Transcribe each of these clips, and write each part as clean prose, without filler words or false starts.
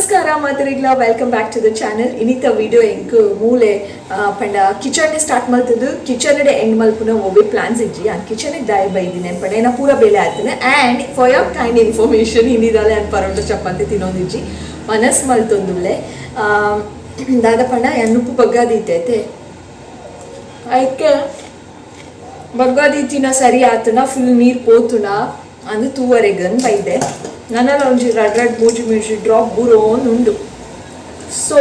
ನಮಸ್ಕಾರ ಮಾತರಿಗ್ಲ, welcome back to the channel. ಇನ್ನಿತ video ಎಂಕ್ ಮೂಲೆ ಪಂಡ ಕಿಚನ್ ಸ್ಟಾರ್ಟ್ ಮಲ್ತದ್ದು, ಕಿಚನ್ ಎಂಡ್ ಮಲ್ಪುನ ಒಬ್ಬೆ ಪ್ಲಾನ್ಸ್ ಇಜ್ಜಿ. ಆ ಕಿಚನ್ ದಾಯ ಬೈದಿನಿ ಪಂಡ ಏನ ಪೂರ ಬೇಲೆ ಆಯ್ತಾನೆ. And for your kind information, ಇನ್ನಿದಾಲೆ ಅನ್ ಪರೋಟ ಚಪಾತಿ ತಿನ್ನೋದಿಜ್ಜಿ, ಮನಸ್ ಮಲ್ತೊಂದುಲ್ಲೆ. ದಾದ ಪಂಡ ಉಪ್ಪು ಬಗ್ಗಾದೀತೈತೆ, ಅದಕ್ಕೆ ಬಗ್ಗಾದೀತಿನ ಸರಿ ಆತನ, ಫುಲ್ ನೀರು ಪೋತುನ ಅಂದು ತೂವರೆಗನ್ ಬೈದೆ. ನನ್ನೆಲ್ಲ ಒಂಜಿ ರಡ್ ರಡ್ ಮೂಜಿ ಮೂಜಿ ಡ್ರಾಪ್ ಬುರೋನ್ ಉಂಡು. ಸೊ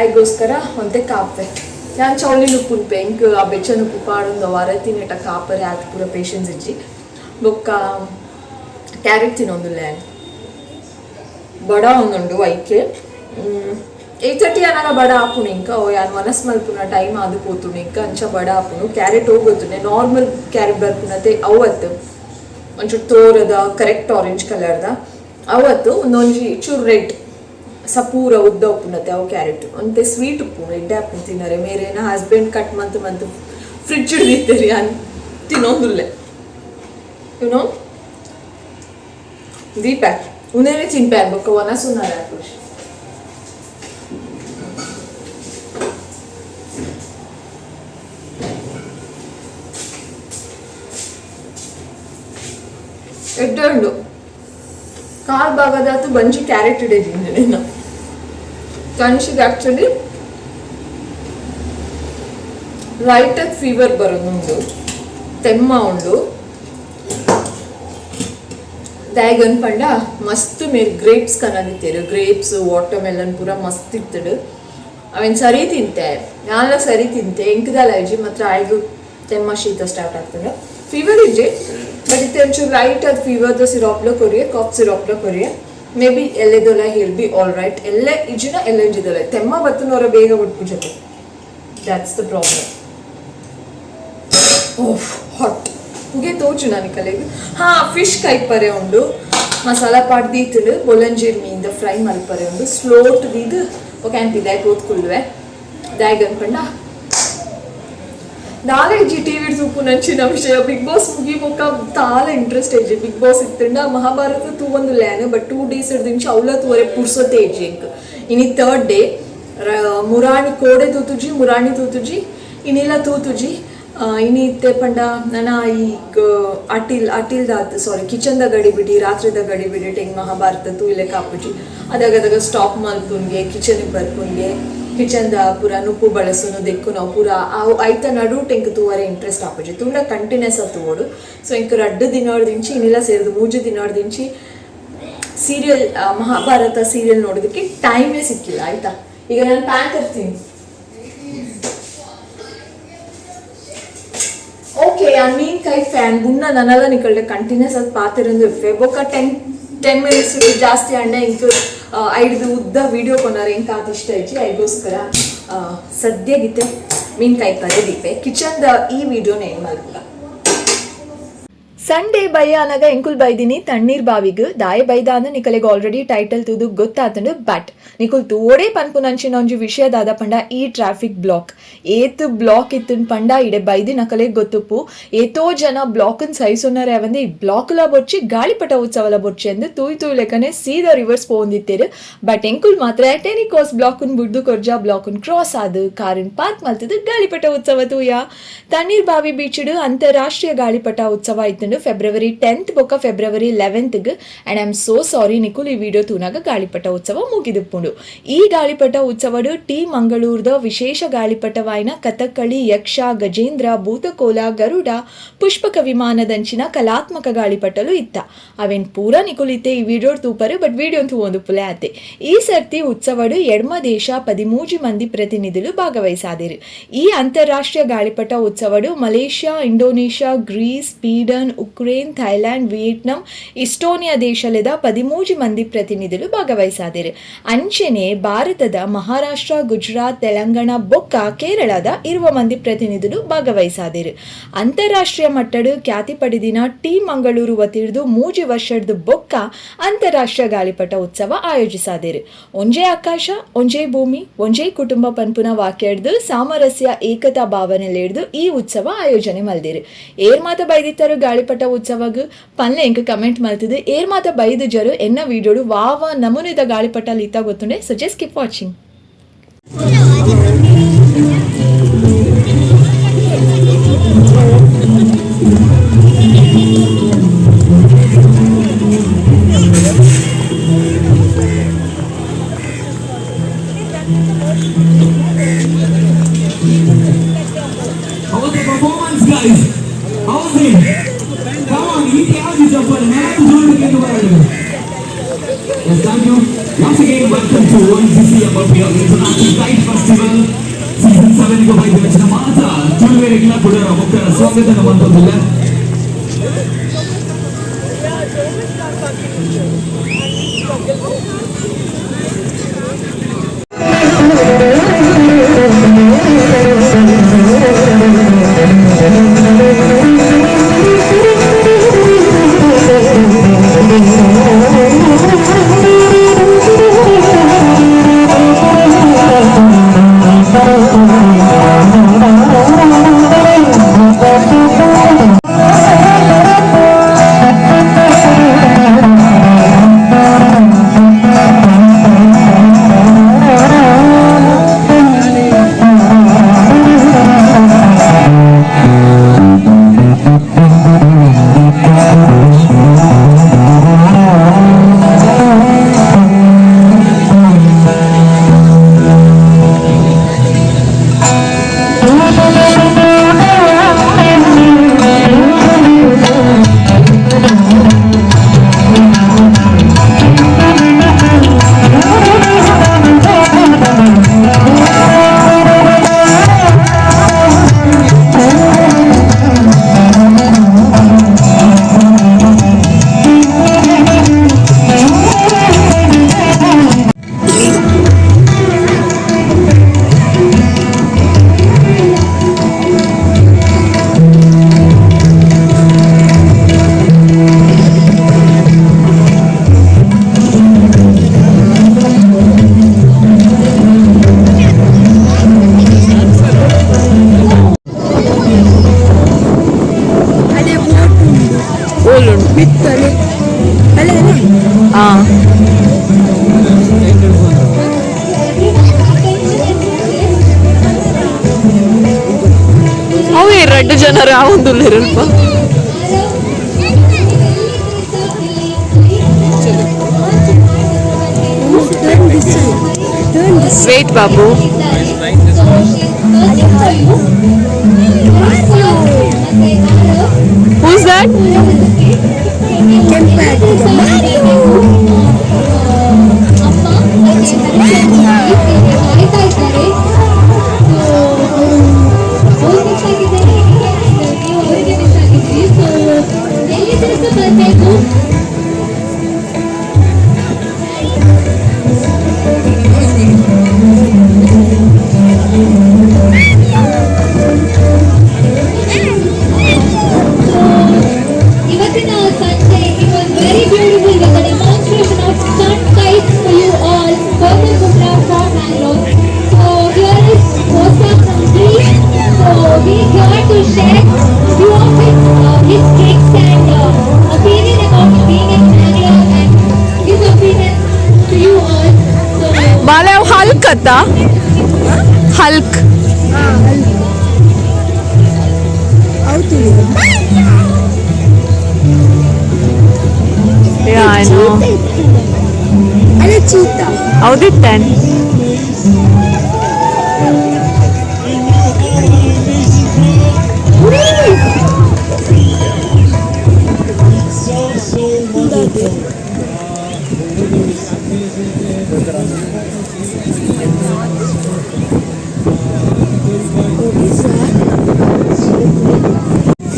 ಐಗೋಸ್ಕರ ಒಂತೆ ಕಾಪೆ. ನಾನು ಚೌಲಿ ಉಪ್ಪುನ್ಪೆ, ಎಂಕ್ ಆ ಬೆಚ್ಚನ ಉಪ್ಪು ಪಾಡೊಂದು ವಾರ ತಿನ್ನಟ ಕಾಪರೆ ಆತ್ ಪೂರ ಪೇಷನ್ಸ್ ಇಜ್ಜಿ. ಬೊಕ್ಕ ಕ್ಯಾರೆಟ್ ತಿನ್ನೊಂದುಲ್ಲೆ. ಬಡ ಒಂದುಂಡು ಐಕೆ. 8:30 ಅನಾಗ ಬಡ ಆಪುಣು ಇಂಕ. ಓ ಯಾನ್ ಮನಸ್ ಮಲ್ಪುನ ಟೈಮ್ ಆದ್ ಪೋತುಂಡು ಇಂಕ, ಅಂಚ ಬಡ ಆಪುಣು. ಕ್ಯಾರೆಟ್ ಹೋಗೋತುನೆ ನಾರ್ಮಲ್ ಕ್ಯಾರೆಟ್ ಬರ್ಪುನತೆ ಅವತ್ತು ಒಂಚೂರು ತೋರದ ಕರೆಕ್ಟ್ ಆರೆಂಜ್ ಕಲರ್ದ ಅವತ್ತು ಒಂದೊಂಜಿ ಚೂರು ರೆಡ್ ಸಪೂರ ಉದ್ದ ಉಪ್ಪುನತೆ ಅವು ಕ್ಯಾರೆಟ್. ಒಂತೆ ಸ್ವೀಟ್ ಉಪ್ಪು, ಎಡ್ಡೆ ಆಪುಂಡು ತಿನ್ನರೆ. ಮೇರೇನ ಹಸ್ಬೆಂಡ್ ಕಟ್ ಮಂತ್ ಮಂತ್ ಫ್ರಿಡ್ಜ್ ಹಿಡಿದಿತ್ತೇರಿ, ಅನ್ ತಿನ್ನೊಂದುಲ್ಲೆ. ಯುನೋ ದೀಪ ಉನೇನೆ ತಿನ್ಪೆ ಬೊಕ್ಕ ವನಸುನಾರ ಖುಷಿ. ಎಡ್ಡೆ ಉಂಡು. ಕಾಲು ಭಾಗದಾತು ಬಂಜಿ ಕ್ಯಾರೆಟ್ ಇಡೆ ಜಿಂಜನೆ ಕನ್ಷಿಗೆ. ಆಕ್ಚುಲಿ ಲೈಟ್ ಆಗಿ ಫೀವರ್ ಬರೋದುಂಡು, ತೆಮ್ಮ ಉಂಡು. ದಾಯಗನ್ ಪಂಡ ಮಸ್ತ್ ಮೇರ್ ಗ್ರೇಪ್ಸ್ ಕನದಿತ್ತೇರು. Grapes, water melon ಪೂರ ಮಸ್ತ್ ಇತ್ತಡು. ಅವೇನು ಸರಿ ತಿಂತೆ, ನಾನೆಲ್ಲ ಸರಿ ತಿಂತೆ. ಎಂಕದಲ್ಲ ಇಜ್ಜಿ ಮಾತ್ರ ಆಯ್ದು ತೆಮ್ಮ ಶೀತ ಸ್ಟಾರ್ಟ್ ಆಗ್ತದೆ. ಫೀವರ್ ಇಜ್ಜಿ, ಬಟ್ ಇತ್ತೆ ಒಂಚೂರು ಲೈಟ್ ಅದು ಫೀವರ್ದ ಸಿರಾಪ್ಲ ಕೊರಿಯೆ, ಕಾಫ್ ಸಿರಾಪ್ಲ ಕೊರಿಯೆ. ಮೇ ಬಿ ಎಲ್ಲೆದೊಲ he'll be all right. ಎಲ್ಲೆ ಇಜ್ಜಿನ ಎಲ್ಲೆಂಜಿದೊಲ್ಲ ತೆಮ್ಮ ಬತ್ತನವರ ಬೇಗ ಬಿಟ್ಪು. That's the problem. Oh, hot ಪುಗೆ ತೋಚು ನಾನು ಕಲೆಗ್. ಹಾ, ಫಿಶ್ ಕೈಪರೆ ಉಂಡು. ಮಸಾಲ ಪಾಟ್ ದೀತುಡು ಬೊಲಂಜೀರ್ ಮೀನ್ದ ಫ್ರೈ ಮಲ್ಪರೆ ಉಂಡು. ಸ್ಲೋಟ್ ದೀದು ಓಕೆ ಅನ್ಪಿದೆ ಕೂತ್ಕೊಳ್ಳುವೆ. ದಾಯಗ್ ಅನ್ಪಂಡ ದಾಲ ಇಜ್ಜಿ ಟಿವಿ ತೂಪುನಂಚಿನ ವಿಷಯ. ಬಿಗ್ ಬಾಸ್ ಮುಗಿ ಬೊಕ್ಕ ತಾಲ ಇಂಟ್ರೆಸ್ಟ್ ಇಜ್ಜಿ. ಬಿಗ್ ಬಾಸ್ ಇತ್ತಂಡ ಮಹಾಭಾರತ ತೂವೊಂದು ಲ್ಯಾನ್, ಬಟ್ 2 ಡೇಸ್ ಹಿಡ್ದಿಂಚ ಅವಲ ತೂವರೆ ಪುರ್ಸೊತೆ ಇಜ್ಜಿ ಎಂಕ್. ಇನಿ ಥರ್ಡ್ ಡೇ. ಮುರಾಣಿ ಕೋಡೆ ತೂತುಜಿ, ಮುರಾಣಿ ತೂತುಜಿ, ಇನಿಲ ತೂತುಜಿ. ಇನಿ ಇತ್ತೆ ಪಂಡ ನನ ಈ ಅಟಿಲ್ ಅಟಿಲ್ದಾತ್, ಸಾರಿ, ಕಿಚನ್ದ ಗಡಿ ಬಿಡಿ, ರಾತ್ರಿದ ಗಡಿ ಬಿಡಿ ಟೆಂಗ್ ಮಹಾಭಾರತ ತೂಯಿಲೆ ಕಾಪುಜಿ. ಅದಾಗ ಸ್ಟಾಪ್ ಮಲ್ಪುನ್ಗೆ, ಕಿಚನ್ಗೆ ಬರ್ಪುನ್ಗೆ, ಕಿಚನ್ದ ಪೂರ ನುಪ್ಪು ಬಳಸುನು ದೆಕ್ಕು ನಾವು ಪೂರ ಅವು ಐತ ನಡು ಟೆಂಕ್ ತೂವರೆ ಇಂಟ್ರೆಸ್ಟ್ ಆಪುಜಿ. ತೂಂಡ ಕಂಟಿನ್ಯೂಸ್ ಆದ್ ತೂವೊಡು. ಸೊ ಎಂಕ್ ರಡ್ಡ್ ದಿನೊಡ್ದಿಂಚಿ, ಇನಿಲ ಸೇರ್ದು ಮೂಜಿ ದಿನೊಡ್ದಿಂಚಿ ಸೀರಿಯಲ್, ಮಹಾಭಾರತ ಸೀರಿಯಲ್ ನೋಡೋದಕ್ಕೆ ಟೈಮೇ ಸಿಕ್ಕಿಲ್ಲ, ಆಯ್ತಾ? ಈಗ ನಾನು ಪ್ಯಾನ್ ತರ್ತೀನಿ. ಓಕೆ, ಆ ಮೀನ್ ಕೈ ಫ್ಯಾನ್ ಬುಣ್ಣ ನನ್ನೆಲ್ಲ ನಿಕಲ್ಡೆ ಕಂಟಿನ್ಯೂಸ್ ಅದು ಪಾತಿರಂದು ಇಫೆ. ಬೊಕ್ಕ ten ten minutes ಜಾಸ್ತಿ ಅಂಡ ಇಂಕ್ ಐಡ್ದು ಉದ್ದ ವಿಡಿಯೋ ಕೊನಾರ ಇಂಕ ಅದು ಇಷ್ಟ ಇಜ್ಜಿ. ಐಗೋಸ್ಕರ ಸದ್ಯಗಿತ್ತೆ ಮೀನ್ಕಾಯಿ ಪರೆ ದೀಪೆ. ಕಿಚನ್ದ ಈ ವಿಡಿಯೋನ ಏನು ಮಲ್ಪುಗ. ಸಂಡೇ ಬಯ್ಯ ಅನಗ ಎಂಕುಲ್ ಬೈದಿನಿ ತಣ್ಣೀರ್ ಬಾವಿಗ್. ದಾಯ ಬೈದ ಅಂದ್ ನಿಕಲೆಗ್ ಆಲ್ರೆಡಿ ಟೈಟಲ್ ತೂದು ಗೊತ್ತಾತಂಡು. ಬಟ್ ನಿಕುಲ್ ತೋಡೆ ಪನ್ಪುನಂಚಿನ ಒಂಜಿ ವಿಷಯ ದಾದ ಪಂಡ ಈ ಟ್ರಾಫಿಕ್ ಬ್ಲಾಕ್. ಏತ್ ಬ್ಲಾಕ್ ಇತ್ತನ್ ಪಂಡ ಇಡೆ ಬೈದಿ ನಕಲೆಗ್ ಗೊತ್ತುಪ್ಪು. ಏತೋ ಜನ ಬ್ಲಾಕ್ ಸಹಿಸುನಾರೆ ಅವಂದೆ ಈ ಬ್ಲಾಕ್ ಲ ಬೊರ್ಚಿ, ಗಾಳಿಪಟ ಉತ್ಸವಲ ಬೊರ್ಚಿ ಅಂದ್ ತೂಯ್ ತೂಯ್ ಲೆಕ್ಕನೆ ಸೀದಾ ರಿವರ್ಸ್ ಪೋವೊಂದಿತ್ತೇರು. ಬಟ್ ಎಂಕುಲ್ ಮಾತ್ರ ಟೆನಿಕೋಸ್ ಬ್ಲಾಕ್ ಬುಡ್ದು ಕೊರ್ಜಾ, ಬ್ಲಾಕ್ ಕ್ರಾಸ್ ಆದ್ ಕಾರಿನ್ ಪಾರ್ಕ್ ಮಲ್ತದು ಗಾಳಿಪಟ ಉತ್ಸವ ತೂಯ. ತಣ್ಣೀರ್ ಬಾವಿ ಬೀಚ್ ಅಂತಾರಾಷ್ಟ್ರೀಯ ಗಾಳಿಪಟ ಉತ್ಸವ ಇತ್ತುಂಡು ಫೆಬ್ರವರಿ 10th ಬೊಕ್ಕ February 11th. And I am so sorry, ನಿಕುಲ್ ಈ ವಿಡಿಯೋ ತೂನಾಗ ಗಾಳಿಪಟ ಉತ್ಸವ ಮುಗಿದುಪ್ಪುಂಡು. ಈ ಗಾಳಿಪಟ ಉತ್ಸವಡು ಟಿ ಮಂಗಳೂರ್ದ ವಿಶೇಷ ಗಾಳಿಪಟವಾಯಿನ ಕಥಕ್ಕಳಿ, ಯಕ್ಷ, ಗಜೇಂದ್ರ, ಭೂತಕೋಲ, ಗರುಡ, ಪುಷ್ಪಕ ವಿಮಾನದಂಚಿನ ಕಲಾತ್ಮಕ ಗಾಳಿಪಟಲು ಇತ್ತ. ಅವೇನ್ ಪೂರ ನಿಕುಲಿತೆ ಈ ವಿಡಿಯೋ ತೂಪರು, ಬಟ್ ವಿಡಿಯೋ ತೂವೊಂದು ಪುಲೆ ಆತೆ. ಈ ಸರ್ತಿ ಉತ್ಸವಡು ಎಡ್ಮ ದೇಶ 13 ಮಂದಿ ಪ್ರತಿನಿಧಿಲು ಭಾಗವಹಿಸಾದಿರು. ಈ ಅಂತಾರಾಷ್ಟ್ರೀಯ ಗಾಳಿಪಟ ಉತ್ಸವಡು Malaysia, Indonesia, Greece, Sweden, Ukraine, Thailand, Vietnam, Estonia ದೇಶಲೆದ 13 ಮಂದಿ ಪ್ರತಿನಿಧಿಲು ಭಾಗವಹಿಸಾದಿರು. ಅಂಚೆನೆ ಭಾರತದ ಮಹಾರಾಷ್ಟ್ರ, ಗುಜರಾತ್, ತೆಲಂಗಾಣ ಬೊಕ್ಕ ಕೇರಳದ 20 ಮಂದಿ ಪ್ರತಿನಿಧಿಲು ಭಾಗವಹಿಸಾದಿರು. ಅಂತಾರಾಷ್ಟ್ರೀಯ ಮಟ್ಟಡು ಖ್ಯಾತಿ ಪಡೆದಿನ ಟಿ ಮಂಗಳೂರು ವತಿರ್ದು 3 ವರ್ಷದ ಬೊಕ್ಕ ಅಂತಾರಾಷ್ಟ್ರೀಯ ಗಾಳಿಪಟ ಉತ್ಸವ ಆಯೋಜಿಸಾದಿರು. ಒಂಜೇ ಆಕಾಶ, ಒಂಜೇ ಭೂಮಿ, ಒಂಜೇ ಕುಟುಂಬ ಪನ್ಪುನ ವಾಕ್ಯಡ್ದು ಸಾಮರಸ್ಯ, ಏಕತಾ ಭಾವನೆಲೆಡ್ದು ಈ ಉತ್ಸವ ಆಯೋಜನೆ ಮಲ್ದಿರು. ಏರ್ ಮಾತ ಬೈದಿತ್ತರು ಗಾಳಿಪಟ ಗಾಳಿಪಟ ಉತ್ಸವಗ್ ಪನ್ಲೆ ಎಂಕ್ ಕಮೆಂಟ್ ಮಲ್ತಿದ್ದು ಏರ್ ಮಾತ ಬೈದು ಜರು ಎನ್ನ ವೀಡಿಯೋಡು ವಾವ ನಮೂನಿದ ಗಾಳಿಪಟ ಲೀತಾ ಗೊತ್ತುಂಡೆ. So just keep watching. How was the performance, guys? How was it? Come on, eat the join. Yes, thank you. Once again, welcome to ONGC Amarbia International Kite Festival Season 7 ಗೆ ಬೈದ వచ్చిన ಮಾತ ತುಳುವೆರೆಗ್ಲ ಕುಡರ ಮುಕ್ಕರ ಸ್ವಾಗತ ಮಂತೊಂದುಲ್ಲ. ಅವು ಎರಡು ಜನರು ಆವೊಂದುಲ್ಲೆರಲ್ಪ. Wait, Babu. Who's that? ಬರಬೇಕು. ಇವತ್ತಿನ ಸಂಜೆ it was very beautiful with the demonstration of stunt kites for you all. Gautam Gupta from Bangalore. So here is Costa from Greece. So he is here to share few of his tricks and opinion about being in Bangalore and his opinion to you all. So ಬಾಲೆ ಅವು Hulk ಅತ್ತ Hulk. Yeah, I know. ಅಲ್ಲ cheetah. ಹೌದಿತ್ತೇನ್?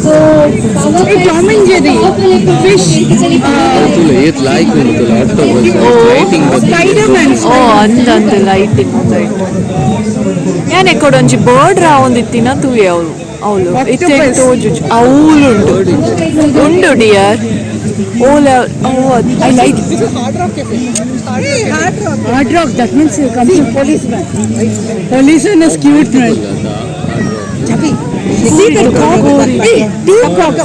So Tom and Jerry. Fish. ಏತ್ like ಉಂಟು octopus lighting. Spider-Man. ಓ ಅಂದಂದು lighting. ಯಾನೆ ಕೊಡೊಂಜಿ bird ರಾವೊಂದಿತ್ತಿನ ತೂಯೆ ಅವಳು ಅವಳು ಇತ್ತೆ. Octopus. ತೋಜುಜು ಅವಳುಂಡು ಉಂಡು dear Ola I like. Hey, Hard Rock. Hard Rock, that means you come to policeman. Policeman is cute, man. Chappy. See the cock. Hey, two cock.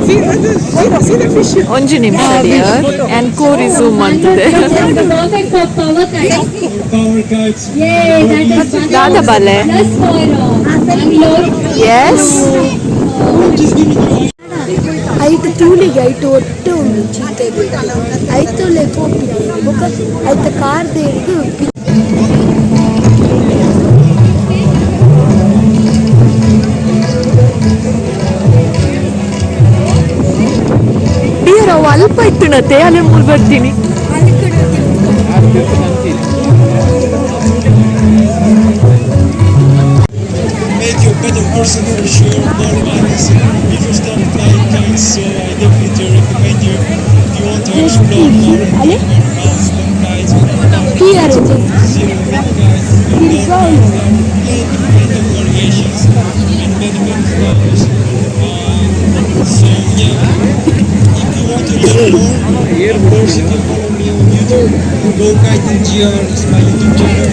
See, see the fish. ಒಂಜಿ ನಿಮಿಷ dear ಅಂಡ್ ಕೋರಿ zoom ಅಂತದೆ. Perfect for power kites. Power kites. Yay, that is one ದಾದ ಬಾಲೆ? Plus for Bangalore. S. ಐಟ್ ತೂಲಿಗೆ ಐಟ್ ಒಟ್ಟು ಉಂಡು ಚೀತೆ. ಐತುಲೆ ಪೋಪಿಗೆ ಬೊಕ ಐತ ಕಾರ್ ದೇರ್ದು. ಡಿಯರ್, ಅವು ಅಲ್ಪ ಇತ್ತುಣತೆ ಅಲ್ಲೇ ಮೂರು ಬರ್ತೀನಿ. Make you a better person for sure, more minds if you start flying kites. So I definitely recommend you if you want to explore more and more milestone kites, Here. Zero wind kites, there are plenty, plenty of variations and many, many flavors. So yeah, if you want to learn more, of course you can follow me on YouTube. Go Kiting GR is my YouTube channel.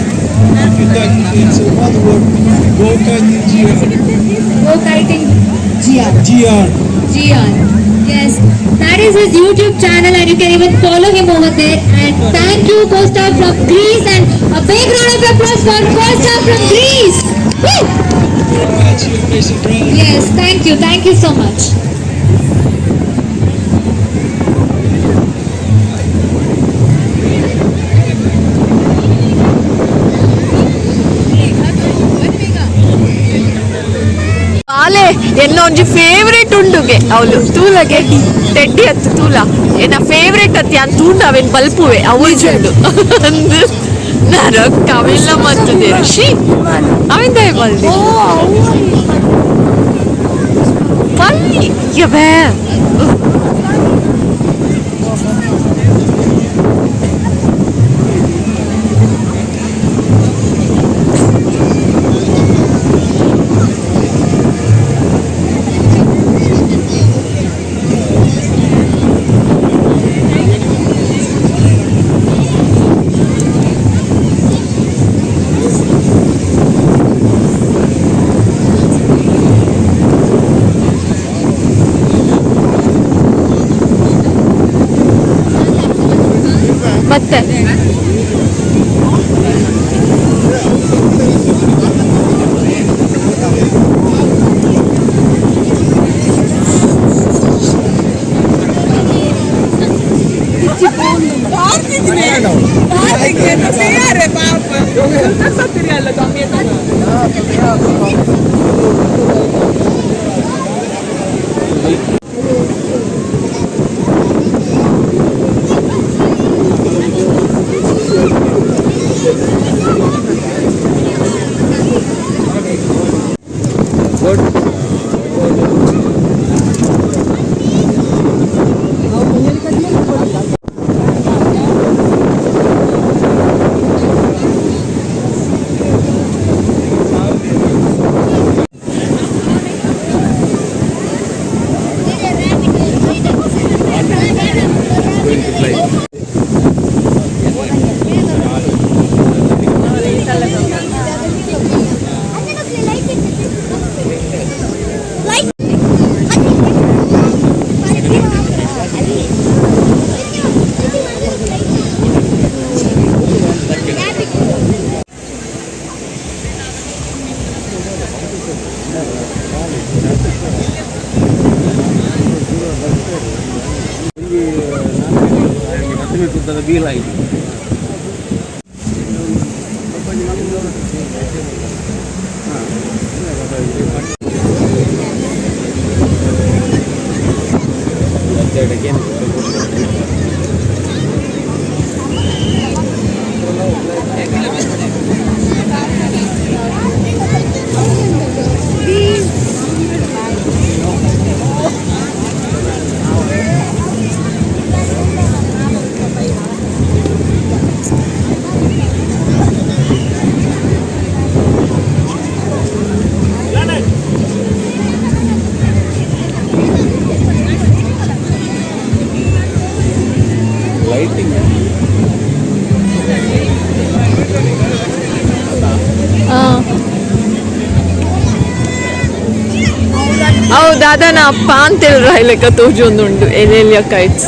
If you type it's one word, Go Kiting GR. Go Kiting GR. GR. GR. Yes, that is his YouTube channel, and you can even follow him over there. And thank you, Costa from Greece, and a big round of applause for Costa from Greece. Woo! Very much, you amazing brother. Yes, thank you so much. ಬಾಲೆ, ಎನ್ನ ಒಂಜಿ favourite ಉಂಡುಗೆ ಅವಳು ತೂಲಗೆ teddy ಅತ್ತು ತೂಲ. ಎನ್ನ favourite ಅತ್ತಿ ಅನ್ ತೂಂಡ ಅವೇನ್ ಬಲ್ಪುವೆ ಅವಳು ಉಂಡು ಅಂದು ನರಕ್ ಅವೆಲ್ಲ ಮತ್ತದೆ she ಅವಿಂದ ಬಲ್ದಿ ಪಲ್ಲಿ ಯಬೇ. ಮತ್ತೆ Going to fly. Lighting. ದಾದನ ಪಾಂತೆಲ್ ರಾಯ್ಲೆಕ್ಕ ತೋಜೊಂದುಂಡು ಎಲ್ಲೆಲ್ಲಿಯ kites.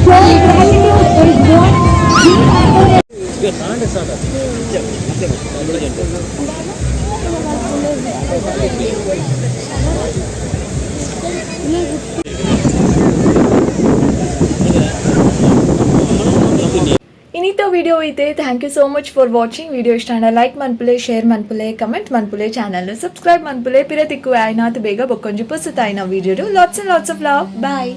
Showing gratitude is what we are. ಇನಿತ video ಇದೆ. Thank you so much for watching. Video ಇಷ್ಟ ಲೈಕ್ ಮನ್ಪುಲೆ, ಶೇರ್ ಮನ್ಪುಲೆ, ಕಮೆಂಟ್ ಮನ್ಪುಲೆ, ಚಾನಲ್ ಸಬ್ಸ್ಕ್ರೈಬ್ ಮನ್ಪುಲೆ. ಪಿರ ತಿಕ್ಕು ಆಯ್ನಾತ್ ಬೇಗ ಬೊಕ್ಕೊಂಜಿ ಪೊಸತಾಯಿನ video. Lots and lots of love. Bye.